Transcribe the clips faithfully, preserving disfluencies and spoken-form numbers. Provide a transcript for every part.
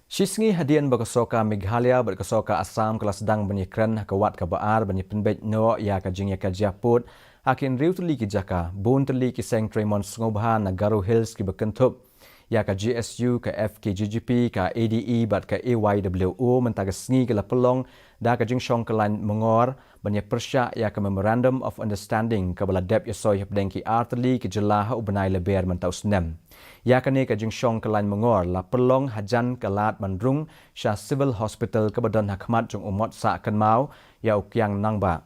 Shisngi hadien ba ka sorkar Meghalaya bad ka sorkar Assam ka la sdang ban ïakren ha ka wat kaba ar ban ïapynbeit noh ïa ka jingïakajia pud ha ki hynriew tylli ki jaka, bun tylli ki seng treimon sngewbha na Garo Hills kiba kynthup ïa ka G S U, ka F K G G P, ka A D E bad ka A Y W O mynta ka sngi ki la pynlong da ka jingshong kyllain myngor ban ïapyrshah ïa ka Memorandum of Understanding kaba la dep ïasoi hapdeng ki ar tylli ki jylla ha u bnai Lber mynta u snem. Ïa kane ka jingshong kyllain myngor la pynlong hajan ka lad ban rung sha Civil Hospital kaba don ha khmat jong u Motsah Kynmaw ïa u Kiang Nangbah.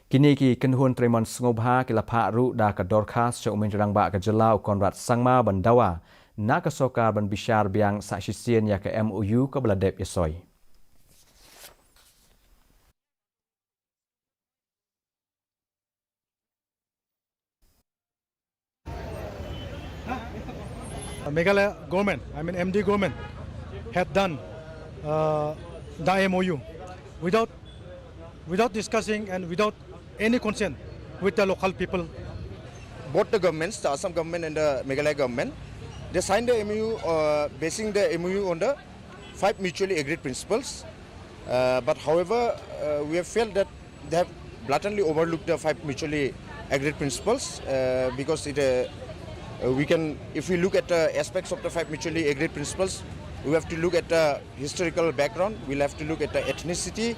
Kine ki kynhun treimon sngewbha ki la phah ruh da ka dorkhas sha u Myntri Rangbah ka jylla u Conrad Sangma ban dawa na ka sorkar ban bishar biang sa shisien ïa ka M O U kaba la dep ïasoi. Uh, Meghalaya government, I mean M D government, had done uh, the M O U without without discussing and without any consent with the local people. Both the governments, the Assam government and the Meghalaya government, they signed the M O U, uh, basing the M O U on the five mutually agreed principles. Uh, but however, uh, we have felt that they have blatantly overlooked the five mutually agreed principles uh, because it, uh, uh, we can, if we look at the aspects of the five mutually agreed principles, we have to look at the historical background, we'll have to look at the ethnicity,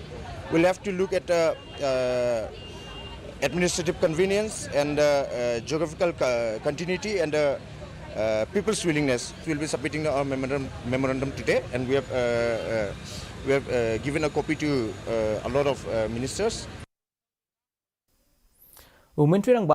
we'll have to look at the uh, administrative convenience and uh, uh, geographical co- continuity and uh, uh, people's willingness. We'll be submitting our memorandum, memorandum today, and we have uh, uh, we have uh, given a copy to uh, a lot of uh, ministers. U Myntri Rangbah